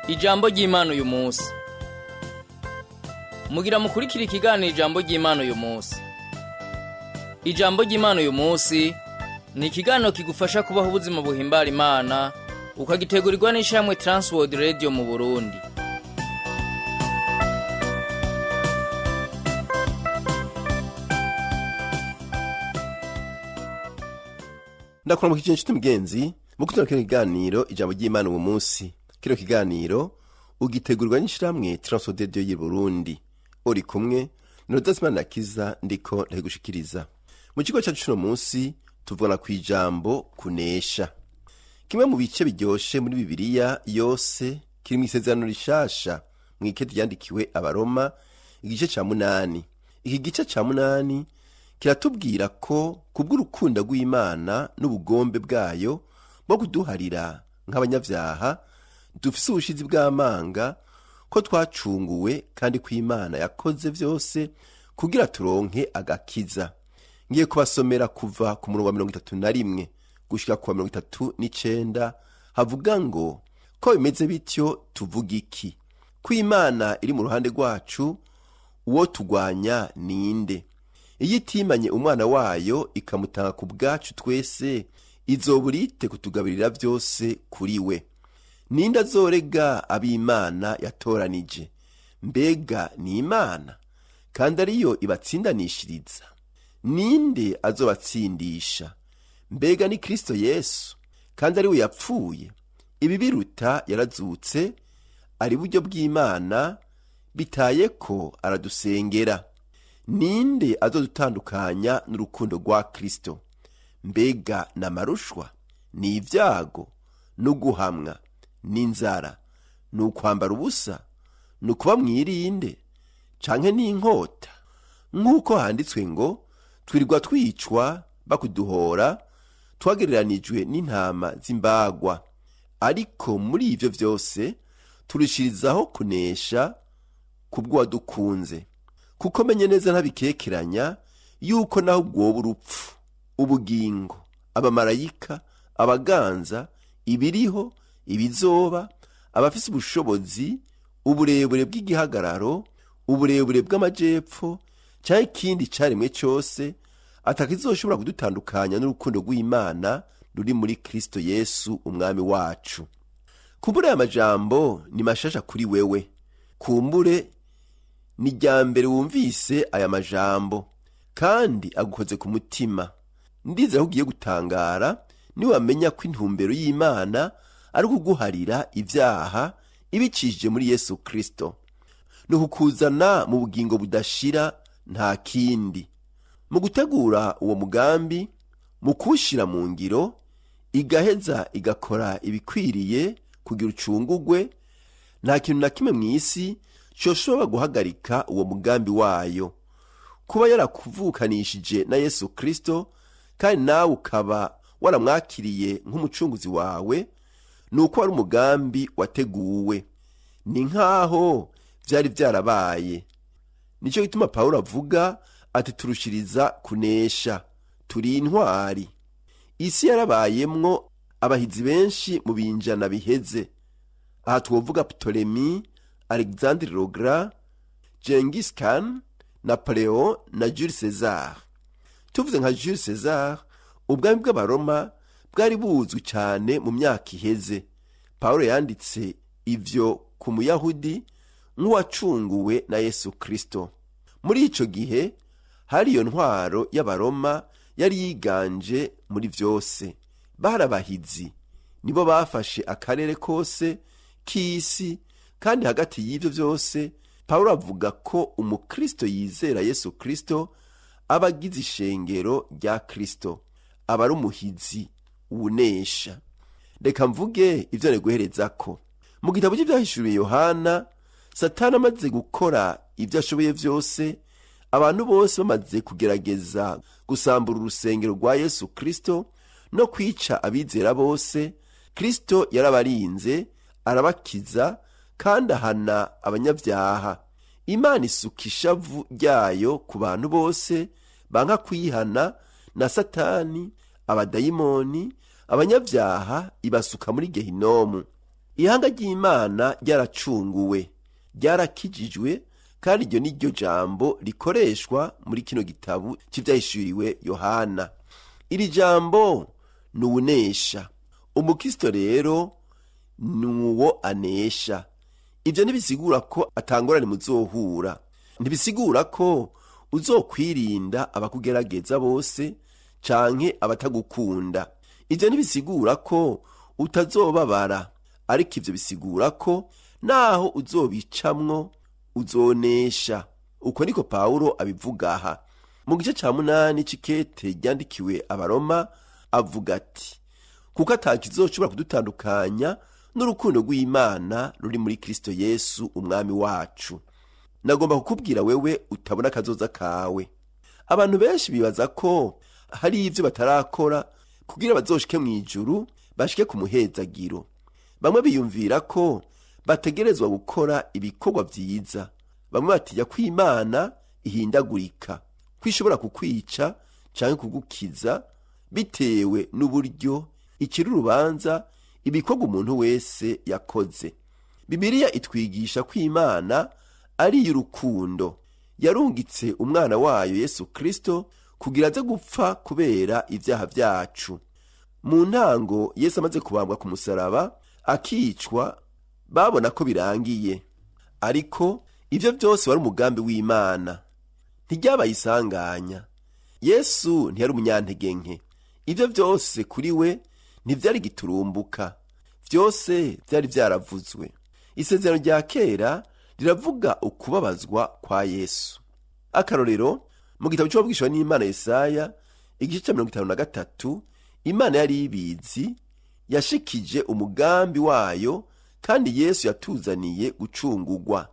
Ijambo ry'Imana uyu munsi. Mugira mukurikira ikiganiro Ijambo ry'Imana uyu munsi. Ijambo ry'Imana uyu munsi ni ikiganiro kigufasha kubaho ubuzima buhimbara Imana, ukagitegurirwa n'ishirahamwe Transworld Radio mu Burundi. Ndakuramukije inshuti mugenzi, mu kutubona kino kiganiro Ijambo ry'Imana uyu munsi. Kino kiganiro ugitegurirwa n'ishirahamwe Transworld Radio y'u Burundi. Uri kumwe na Rudasima Nakiza, ndiko ndabigushikiriza. Mu kigo cyacu cuno munsi tuvugana ku ijambo kunesha. Kimwe mu bice biryoshe muri Bibiliya yose kiri mu Isezerano Rishasha, mu ikete ryandikiwe Abaroma, igice ca 8. Iki gice ca 8 kiratubwira ko kubw'urukundo rw'Imana n'ubugombe bwayo bwo kuduharira nk'abanyabyaha, dufise ubushizi bw'amanga ko twacunguwe kandi ko Imana yakoze vyose kugira turonke agakiza. Ngiye kubasomera kuva ku murongo wa 31 gushika ku wa 39, havuga ngo: ko bimeze bityo tuvuga iki? Ko Imana iri mu ruhande rwacu, uwo tugwanya ninde? Iyo itimanye umwana wayo ikamutanga ku bwacu twese, izoburite kutugabirira vyose kuri we. Ninde azorega ab'Imana yatoranije? Mbega ni Imana, kandi ariyo ibatsindanishiriza. Ninde azobatsindisha? Mbega ni Kristo Yesu, kandi ariwe yapfuye. Ibi biruta yarazutse, ari buryo bw'Imana, bitaye ko aradusengera. Ninde azodutandukanya n'urukundo rwa Kristo? Mbega n'amarushwa, ni ibyago, n'uguhamwa, n'inzara, ni ukwambara ubusa, ni ukuba mwirinde, canke n'inkota? Nk'uko handitswe ngo: twirirwa twicwa bakuduhora, twagereranijwe n'intama z'imbagwa. Ariko muri ivyo vyose turushirizaho kunesha kubw'uwadukunze. Kuko menye neza ntabikekeranya yuko naho ubwoba urupfu, ubugingo, abamarayika, abaganza, ibiriho, ibizoba, abafise ubushobozi, uburebure bw'igihagararo, uburebure bw'amajepfo, canke ikindi caremwe cose, atakizoshobora kudutandukanya n'urukundo rw'Imana ruri muri Kristo Yesu umwami wacu. Kumbure aya majambo ni mashasha kuri wewe. Kumbure ni rya mbere wumvise aya majambo, kandi agukoze ku mutima. Ndizera ko ugiye gutangara niwamenya ko intumbero y'Imana ari ukuguharira ivyaha ibicishije muri Yesu Kristo, ni ukukuzana mu bugingo budashira, nta kindi. Mu gutegura uwo mugambi, mu kuwushira mu ngiro, igaheza igakora ibikwiriye kugira ucungugwe, nta kintu na kimwe mw'isi coshobora guhagarika uwo mugambi wayo. Kuba yarakuvukanishije na Yesu Kristo, kandi nawe ukaba waramwakiriye nk'umucunguzi wawe, ni uko wari umugambi wateguwe, ni nk'aho vyari vyarabaye. Nico gituma Pawulo avuga ati: turushiriza kunesha, turi intwari. Isi yarabayemwo abahizi benshi mu binjana biheze. Aha twovuga Ptolemy, Alexandre le Grand, Genghis Khan, Napoleon na Jules Caesar. Tuvuze nka Jules Caesar, ubwami bw'Abaroma bwari buzwi cyane mu myaka iheze. Pawulo yanditse ivyo ku Muyahudi nk'uwacunguwe na Yesu Kristo. Muri ico gihe hari iyo ntwaro y'Abaroma yari yiganje muri vyose. Barabahizi, nibo bafashe akarere kose k'isi, kandi hagati y'ivyo vyose Pawulo avuga ko umukristo yizera Yesu Kristo aba agize ishengero rya Kristo, aba ari umuhizi unesha. Reka mvuge ivyo niguherezako. Mu gitabo cy'ivyahishuriwe Yohana, Satani amaze gukora ivyo ashoboye vyose, abantu bose bamaze kugerageza gusambura urusengero rwa Yesu Kristo no kwica abizera bose, Kristo yarabarinze, arabakiza, kandi ahana abanyabyaha. Imana isuka ishavu ryayo ku bantu bose banka kwihana, na Satani, abadayimoni, abanyabyaha ibasuka muri Gehinomu. Ihanga ry'Imana ryaracunguwe, ryarakijijwe, kandi iryo ni ryo jambo rikoreshwa muri kino gitabo cy'ivyahishuriwe Yohana. Iri jambo ni uwunesha. Umukristo rero ni uwo anesha. Ibyo ntibisigura ko atangorane muzohura, ntibisigura ko uzokwirinda abakugerageza bose canke abatagukunda. Ibyo ntibisigura ko utazobabara, ariko ibyo bisigura ko naho uzobicamwo uzonesha. Uko niko Pawulo abivuga aha mu gice ca 8 c'ikete ryandikiwe Abaroma, avuga ati: kuko atakizoshobora kudutandukanya n'urukundo rw'Imana ruri muri Kristo Yesu umwami wacu. Nagomba kukubwira wewe utabona akazoza kawe. Abantu benshi bibaza ko hari ivyo batarakora kugira bazoshike mu ijuru, bashike ku muhezagiro. Bamwe biyumvira ko bategerezwa gukora ibikorwa vyiza. Bamwe batinya ko Imana ihindagurika, ko ishobora kukwica canke kugukiza bitewe n'uburyo ikiri urubanza ibikorwa umuntu wese yakoze. Bibiliya itwigisha ko Imana ari iy'urukundo. Yarungitse umwana wayo Yesu Kristo kugira aze gupfa kubera ivyaha vyacu. Mu ntango Yesu amaze kubambwa ku musaraba akicwa, babona ko birangiye. Ariko ivyo byose wari umugambi w'Imana, ntiryabaye isanganya. Yesu ntiyari umunyantege nke. Ivyo byose kuri we ntivyari giturumbuka, byose byari vyaravuzwe. Isezerano rya kera riravuga ukubabazwa kwa Yesu. Akarorero, mu gitabo cy'ababwishwa n'Imana Yesaya igice cya 53, Imana yari ibizi, yashikije umugambi wayo, kandi Yesu yatuzaniye gucungugwa.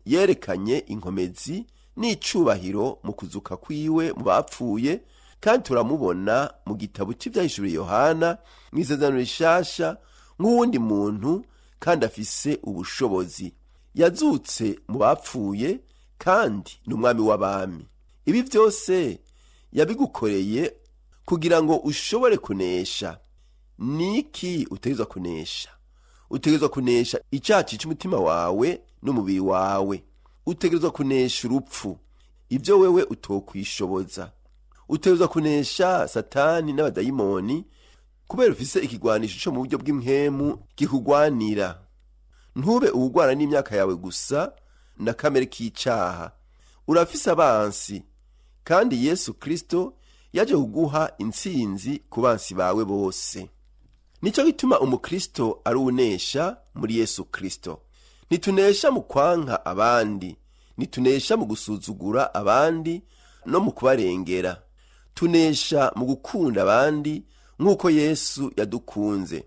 Yerekanye inkomezi n'icubahiro mu kuzuka kwiwe mu bapfuye, kandi turamubona mu gitabo cy'ivyahishuriwe Yohana mu isezerano rishasha nk'uwundi muntu kandi afise ubushobozi. Yazutse mu bapfuye kandi ni umwami w'abami. Ibi byose yabigukoreye kugira ngo ushobore kunesha. Niki utegerezwa kunesha? Utegerezwa kunesha icaha c'umutima wawe n'umubiri wawe. Utegerezwa kunesha urupfu, ibyo wewe utokwishoboza. Utegerezwa kunesha Satani n'abadayimoni, kubera ufise ikigwanisho co mu buryo bw'impwemu gikugwanira. Ntube uwugwana n'imyaka yawe gusa na kamere k'icaha. Urafise abansi, kandi Yesu Kristo yaje kuguha intsinzi ku bansi bawe bose. Nico gituma umukristo ari unesha muri Yesu Kristo. Ntitunesha mu kwanka abandi, ntitunesha mu gusuzugura abandi no mu kubarengera. Tunesha mu gukunda abandi nk'uko Yesu yadukunze.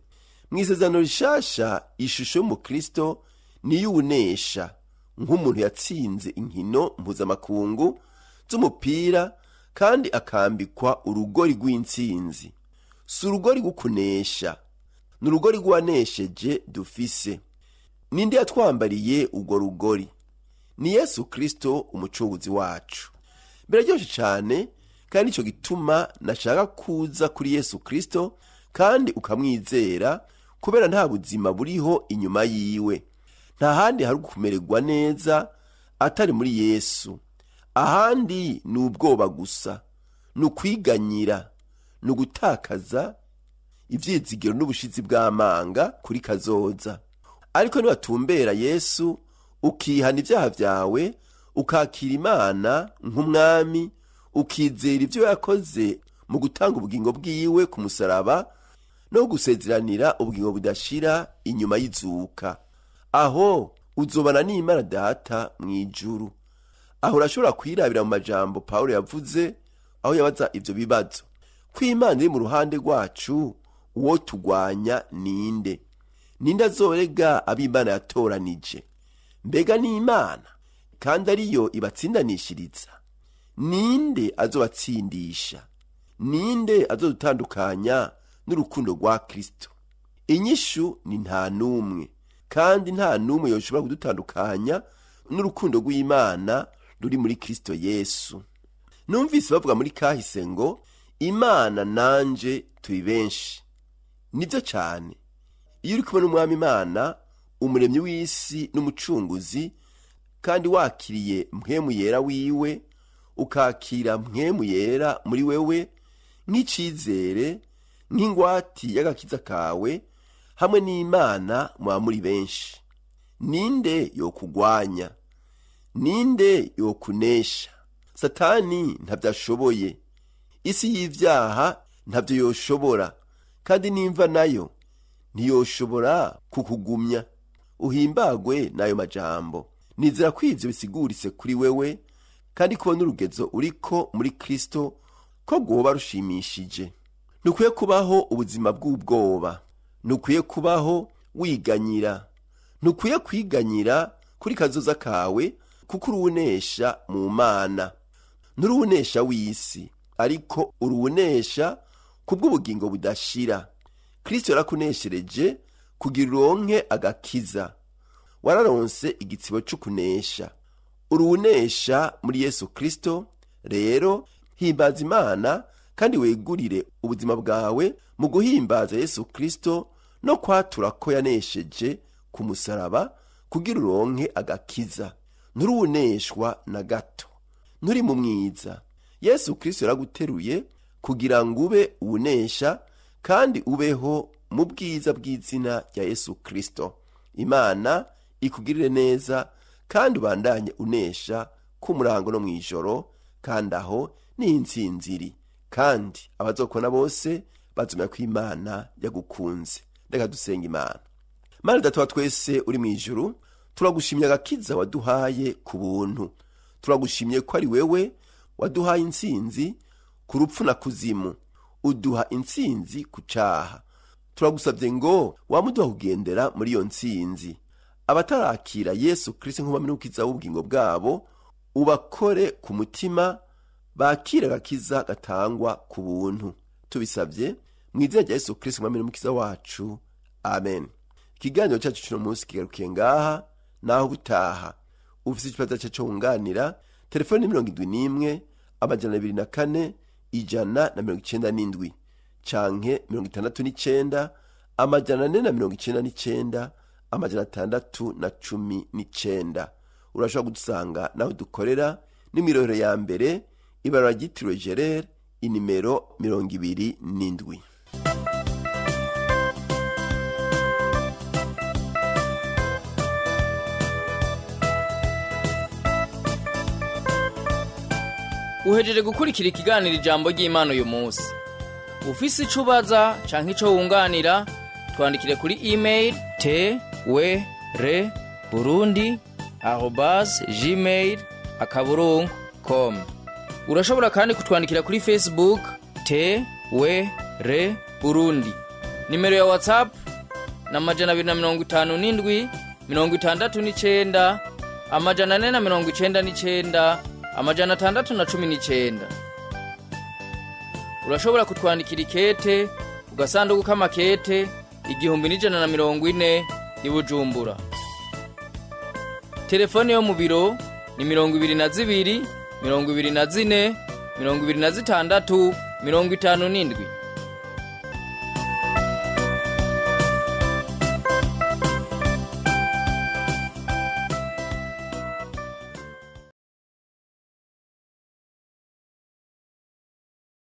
Mu isezerano rishasha, ishusho y'umukristo ni iy'uwunesha, nk'umuntu yatsinze inkino mpuzamakungu z'umupira kandi akambikwa urugori rw'intsinzi. Si urugori rw'ukunesha, ni urugori rw'uwanesheje dufise. Ninde yatwambariye urwo rugori? Ni Yesu Kristo umucunguzi wacu. Biraryoshe cyane, kandi nico gituma nashaka kuza kuri Yesu Kristo kandi ukamwizera, kubera nta buzima buriho inyuma yiwe. Nta handi hari kumererwa neza atari muri Yesu. Ahandi ni ubwoba gusa, ni ukwiganyira, ni ugutakaza ivyizigiro n'ubushizi bw'amanga kuri kazoza. Ariko niwatumbera Yesu, ukihana ibyaha vyawe, ukakira Imana nk'umwami, ukizera ivyo yakoze mu gutanga ubugingo bwiwe ku musaraba no gusezeranira ubugingo budashira inyuma y'izuka, aho uzobana n'Imana Data mw'ijuru. Aho urashobora kwirabira mu majambo Pawulo yavuze aho yabaza ivyo bibazo: ko Imana iri mu ruhande rwacu, uwo tugwanya ninde? Ninde azorega ab'Imana yatoranije? Mbega ni Imana, kandi ariyo ibatsindanishiriza? Ninde azobatsindisha? Ninde azodutandukanya n'urukundo rwa Kristo? Inyishu ni nta n'umwe, kandi nta n'umwe yoshobora kudutandukanya n'urukundo rw'Imana ruri muri Kristo Yesu. Numvise bavuga muri kahise ngo Imana nanje turi benshi. Nibyo cyane. Iyo uri kumwe n'Umwami Imana, umuremyi w'isi n'umucunguzi, kandi wakiriye Mpwemu Yera wiwe, ukakira Mpwemu Yera muri wewe nk'icizere, nk'ingwati y'agakiza kawe, hamwe n'Imana muba muri benshi. Ninde yokugwanya? Ninde yokunesha? Satani ntabyo ashoboye, isi y'ivyaha ntabyo yoshobora, kandi n'imva nayo ntiyoshobora kukugumya. Uhimbagwe n'ayo majambo. Nizera ko ivyo bisiguritse kuri wewe, kandi kubona urugezo uriko muri Kristo ko rwoba rushimishije. Ntukwiye kubaho ubuzima bw'ubwoba, ntukwiye kubaho wiganyira, ntukwiye kwiganyira kuri kazoza kawe, kuko uruwunesha mu Mana. Nturuwunesha w'isi, ariko uruwunesha kubw'ubugingo budashira. Kristo yarakuneshereje kugira uronke agakiza. Wararonse igitsibo c'ukunesha. Uruwunesha muri Yesu Kristo. Rero himbaza Imana kandi wegurire ubuzima bwawe mu guhimbaza Yesu Kristo no kwatura ko yanesheje ku musaraba kugira uronke agakiza. Nturuwuneshwa na gato, nturi mu mwiza. Yesu Kristo yaraguteruye kugira ngo ube uwunesha kandi ubeho mu bwiza bw'izina rya Yesu Kristo. Imana ikugirire neza kandi ubandanye unesha ku murango no mw'ijoro, kandi aho ni intsinziri, kandi abazokubona bose bazomenya ko Imana yagukunze. Reka dusenga Imana. Mana Data wa twese uri mw'ijuru, turagushimye agakiza waduhaye ku buntu. Turagushimye ko ari wewe waduhaye intsinzi ku rupfu na kuzimu, uduha intsinzi ku caha. Turagusabye ngo wamuduha kugendera muri iyo ntsinzi. Abatarakira Yesu Kristo nk'umwami n'umukiza w'ubugingo bwabo, ubakore ku mutima, bakire agakiza gatangwa ku buntu. Tubisabye mu izina rya Yesu Kristo umwami n'umukiza wacu, amen. Ikiganiro cyacu cy'uno munsi kigarukiye ngaha. Naho gutaha ufise ikibazo cyacu wunganira, telefoni ni 71 204 197 canke 69 499 619. Urashobora kudusanga naho dukorera ni mw'irohero ya mbere, ibarabara ryitiriwe Gerere, inimero 27. Uhejeje gukurikira ikiganiro Ijambo ry'Imana uyu munsi. Ufise ico ubaza canke ico wunganira, twandikire kuri email twrburundi@gmail.com. Urashobora kandi kutwandikira kuri Facebook TWR Burundi. Nimero ya WhatsApp na 257 69 499 619. Urashobora kutwandikira ikete ku gasanduku k'amakete 1140 i Bujumbura. Telefone yo mu biro ni 22 24 26 57.